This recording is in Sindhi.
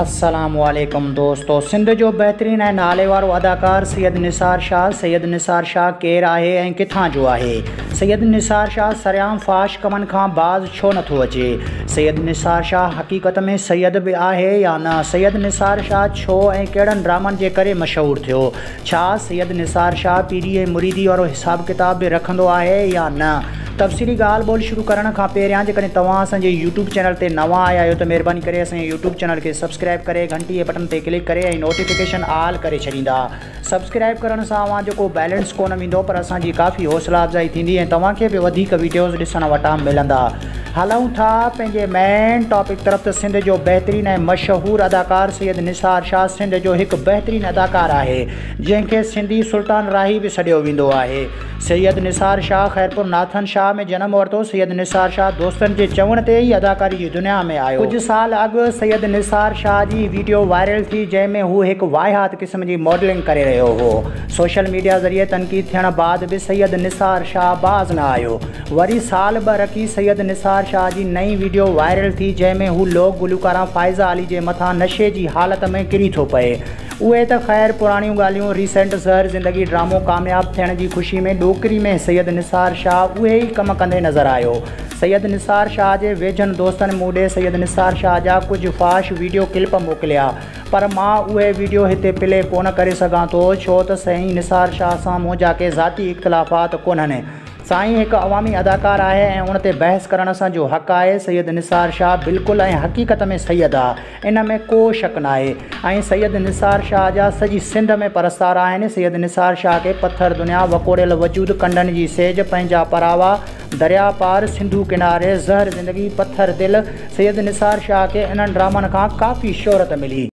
السلام عليڪم دوستو سنڌ جو بهترين ۽ نالي وارو اداڪار سيد نثار شاهه سيد نثار شاهه ڪير آهي ۽ ڪٿان جو آهي سيد نثار شاهه سرعام فاش ڪمن کان باز ڇو نٿو اچي سيد نثار شاهه حقيقت ۾ سيد به آهي يا نه سيد نثار شاهه ڇو ۽ ڪهڙن ڊرامن جي ڪري مشهور ٿيو ڇا سيد نثار شاهه پيري ۽ مريدي وارو حساب ڪتاب به رکندو آهي يا نه؟ تفصيلي ڳالهه ٻولهه شروع ڪرڻ کان پهريان جيڪڏهن توهان اسان جي يوٽيوب چينل تي نوان آيا آهيو ته مهرباني ڪري اسان جي يوٽيوب چينل کي سبسڪرائيب ڪري گهنٽي جي بٽڻ تي ڪلڪ ڪري ۽ نوٽيفڪيشن آل ڪري ڇڏيندا. سبسڪرائيب ڪرڻ سان اوهان جو ڪو بيلنس ڪونه ويندو پر اسان جي ڪافي حوصلا افزائي ٿيندي ۽ توهان کي به وڌيڪ وڊيوز ڏسڻ وٽان ملندا. هلون ٿا پنهنجي مين ٽاپڪ طرف ته سنڌ جو بهترين ۽ مشهور اداڪار سيد نثار شاهه سنڌ جو هڪ بهترين اداڪار آهي جنهن کي سنڌي سلطان راهي به سڏيو ويندو آهي. سيد نثار شاهه خيرپور ناٿن شاهه ۾ جنم ورتو. سيد نثار شاهه دوستن جي چوڻ تي ئي اداڪاري جي دنيا ۾ آيو. ڪجهه سال اڳ سيد نثار شاهه جي ويڊيو وائرل ٿي جنهن ۾ هو هڪ واهيات قسم جي ماڊلنگ ڪري رهيو هو. سوشل ميڊيا ذريعي تنقيد ٿيڻ بعد به سيد نثار شاهه باز نه آيو. وري سال ٻه رکي سيد نثار شاهه جي نئين ويڊيو وائرل ٿي جنهن ۾ هو لوڪ گلوڪارا فائزه علي جي مٿان نشي جي حالت ۾ ڪري ٿو پئي. اهي ته خير پراڻيون ڳالهيون ريسينٽ زهر زندگي ڊرامو ڪامياب ٿيڻ جي خوشي ۾ ڏوڪري ۾ سيد نثار شاهه اهي ئي ڪم ڪندي نظر آيو. سيد نثار شاهه جي ويجهن دوستن مون ڏي سيد نثار شاهه جا ڪجهه فحش ويڊيو ڪلپ موڪليا پر مان اهي ويڊيو هتي پلي ڪونه ڪري سگهان ٿو ڇو ته سائين نثار شاهه سان منهنجا ڪي ذاتي اختلافات ڪونهن. سائين هڪ عوامي اداڪار آهي ۽ ان تي بحث ڪرڻ اسان جو حق آهي، سيد نثار شاهه بلڪل ۽ حقيقت ۾ سيد آ ان ۾ ڪو شڪ ناهي ۽ سيد نثار شاهه جا سڄي سنڌ ۾ پرستار آهن، سيد نثار شاهه کي پٿر دنيا، وڪوڙيل وجود، ڪنڊن جي سيج، پنهنجا پراوا، درياء پار، سنڌو ڪناري، زهر زندگي، پٿر دل، سيد نثار شاهه کي انهن ڊرامن کان ڪافي شهرت ملي.